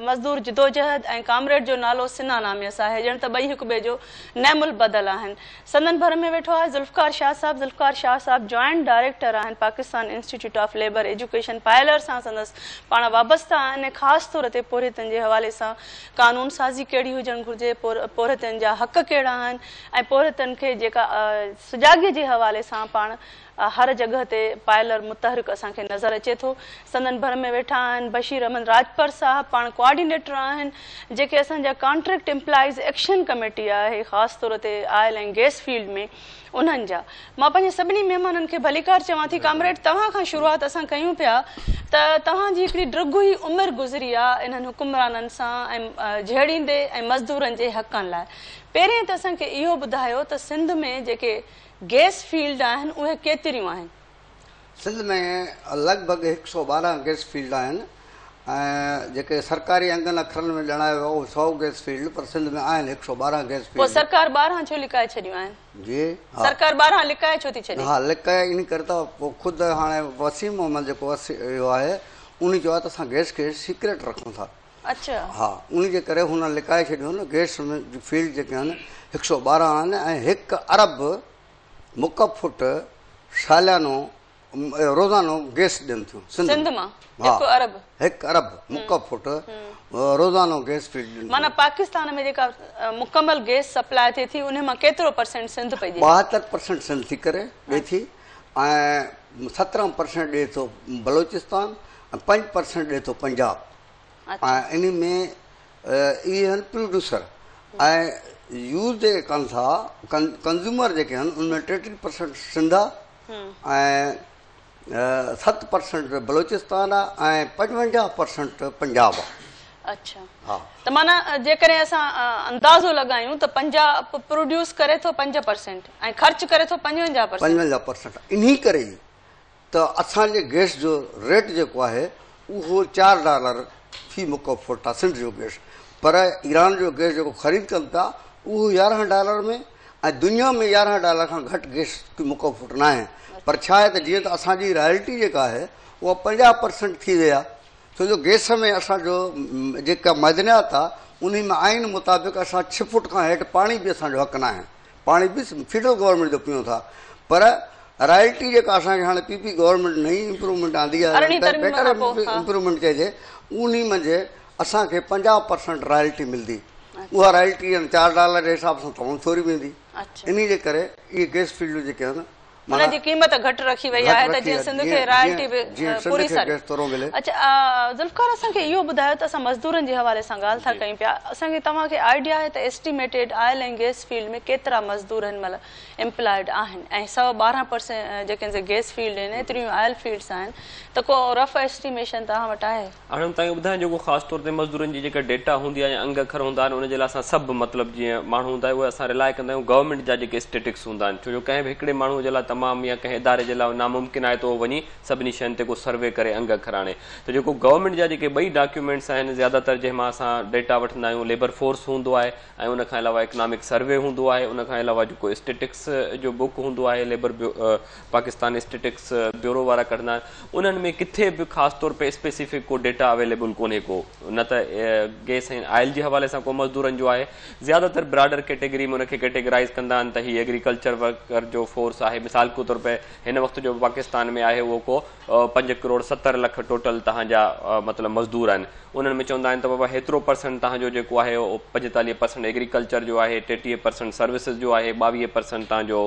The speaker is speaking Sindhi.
مزدور جدوجهد ۽ ڪامريڊ جو نالو سناناميس آهي، ڄڻ ته ٻئي هڪ ٻئي جو نعم البدل آهن. سندن ڀر ۾ ويٺو آهي ذوالفقار شاهه صاحب. ذوالفقار شاهه صاحب جوائنٽ ڊائريڪٽر آهن Pakistan institute of labour education PILER سان سندس پاڻ وابسته آهن ۽ خاص طور تي پورهيتن جي حوالي سان قانون سازي ڪهڙي هجڻ گهرجي، پورهيتن جا حق ڪهڙا آهن ۽ پورهيتن کي جيڪا سجاڳي جي حوالي سان پاڻ هر جڳهه تي پائلر متحرڪ اسان کي نظر اچي ٿو. سندن ڀر ۾ ويٺا آهن بشير احمد راڄپر صاحب پاڻ ڪوآرڊينيٽر آهن جيڪي اسان جا ڪانٽريڪٽ ايمپلائيز ايڪشن ڪميٽي آهي خاص طور تي آئل ۽ گئس فيلڊ ۾ انهن جا. مان پنهنجي سڀني مهمانن کي ڀليڪار چوان ٿي. ڪامريڊ توهان کان شروعات اسان ڪيون پيا ته توهان جي هڪڙي ڊگهي عمر گذري آ انهن حڪمرانن سان ۽ جهيڙيندي ۽ مزدورن جي حقن لاء. پهرين ته اسان کي اهو ٻڌايو ته سنڌ ۾ جيڪي گئس فيلڊ آهن اهي ڪيتريون آهن؟ سنڌ ۾ لڳ ڀڳ هڪ سئو 12 گئس فيلڊ آهن ۽ جيڪي سرڪاري انگن اکرن ۾ ڄاڻايو ويو اهو سئو گئس فيلڊ پر سنڌ ۾ آهن هڪ سئو 12 گئس پوء فيلڊ. سرڪار 12 ڇو لڪائي ڇڏيون آهن؟ جي ها. سرڪار 12 لڪائي ڇو ٿي ڇڏي؟ ها لڪائي ان ڪري ته پوء خود هاڻي وسيم محمد جيڪو اهو آهي انهي چيو آهي ته اسان گئس کي سيڪريٽ رکون ٿا. اڇا. ها انهي جي ڪري هن لڪائي ڇڏيون آهن گئس فيلڊ جيڪي آهن هڪ سئو 12 آهن ۽ هڪ ارب مڪعب فوٽ ساليانو روزانو گئس ڏين ٿيون سنڌ مان هڪ ارب هڪ ارب مڪعب فوٽ روزانو گئس فيلڊ ڏين. معنيٰ پاڪستان ۾ جيڪا مڪمل گئس سپلاء ٿئي ٿي انهي مان ڪيترو پرسينٽ سنڌ پئي ڏئي؟ 72% سنڌ ٿي ڪري ڏئي ٿي ۽ 17% ڏئي ٿو بلوچستان ۽ 5% ڏئي ٿو پنجاب ۽ انهي ۾ اهي آهن پروڊيوسر ۽ يوز جيڪي ڪن ٿا ڪنزيومر جيڪي آهن ان ۾ 33% سنڌ آهي ۽ 7% بلوچستان آهي ۽ 55% پنجاب آهي. اڇا ته معنيٰ جيڪڏهن اسان اندازو لڳايون ته پنجاب پروڊيوس ڪري ٿو 5% ۽ خرچ ڪري ٿو 55%. 55% انهي ڪري ئي ته اسان جي گئس جو ريٽ جيڪو آهي اهو 4 ڊالر في مڪعب فوٽ آهي سنڌ جو گئس پر ايران جو گئس جيڪو خريد ڪن پيا اهو 11 ڊالر ۾ ۽ دنيا ۾ 11 ڊالر کان گهٽ گئس في مڪعب فوٽ ناهي پر ڇا آهي ته جيئن ته اسان جي رائلٽي جيڪا آهي اها 50% ٿي وئي آهي ڇو جو گئس ۾ اسان جو جيڪا معدنيات آهي انهي ۾ آئين مطابق اسان 6 فوٽ کان هيٺ پاڻي به اسان جو حق ناهي. پاڻي به فيڊرل گورنمينٽ جو پيون ٿا پر رائلٽي جيڪا اسان کي هاڻي پي پي گورنمينٽ نئين امپروومينٽ آندي آهي بيٽر امپروومينٽ چئجي انهي منجهه اسان کي 50% رائلٽي ملدي اها رائلٽي 4 ڊالر جي حساب سان تمام ٿوري ويندي انهي جي ڪري اهي گئس فيلڊون جيڪي آهن ان جي قيمت گهٽ رکي وئي آهي ته جيئن سنڌ کي رائلٽي به پوري سر اڇا ذوالفقار اسان کي اهو ٻڌايو ته اسان مزدورن جي حوالي سان ڳالهه ٿا ڪيون پيا اسان کي توهان کي آئيڊيا آهي ته ايسٽيميٽيڊ آئل ۽ گئس فيلڊ ۾ ڪيترا مزدور هن مهل ايمپلائيڊ آهن ۽ 112 پرسينٽ جيڪي گئس فيلڊ آهن ايتريون آئل فيلڊس آهن ته ڪو رف ايسٽيميشن توهان وٽ آهي؟ هاڻي توهان کي ٻڌايان جيڪو خاص طور تي مزدورن جي جيڪا ڊيٽا هوندي آهي يا انگ اکر هوندا آهن ان جي لاء اسان سڀ مطلب جيئن ماڻهو هوندا آهن اهي اسان رلائي ڪندا آهيون گورنمينٽ جا جيڪي اسٽيٽڪس هوندا آهن ڇو جو ڪنهن به هڪڙي ماڻهو جي لاء تمام يا ڪنهن اداري جي لاء ناممڪن آهي ته اهو وڃي سڀني شين تي ڪو سروي ڪري انگ اکر آڻي ته جيڪو گورنمينٽ جا جيڪي ٻئي ڊاڪيومينٽس آهن زياده تر جنهن مان اسان ڊيٽا وٺندا آهيون ليبر فورس هوندو آهي ۽ ان کان علاوه اڪنامڪ سروي هوندو آهي ان کان علاوه جيڪو اسٽيٽڪس جو بڪ هوندو آهي ليبر پاڪستان اسٽيٽڪس بيورو وارا ڪڍندا آهن انهن ۾ ڪٿي به خاص طور پي اسپيسيفڪ ڪو ڊيٽا اويليبل ڪونهي ڪو نه ته گيس ۽ آئل جي حوالي سان ڪو مزدورن جو آهي زياده تر براڊر ڪيٽيگري ۾ ان کي ڪيٽيگرائيز ڪندا آهن ته هي ايگريڪلچر ورڪر جو فورس آهي مثال ڪو طور پي هن وقت جو پاڪستان ۾ آهي اهو ڪو 5 ڪروڙ 70 لک ٽوٽل تهان جا مطلب مزدور آهن انهن ۾ چوندا آهن ته بابا هيترو پرسنٽ تهان جو جيڪو آهي اهو 45% ايگريڪلچر جو آهي 33% سروسز جو آهي 22% تهان جو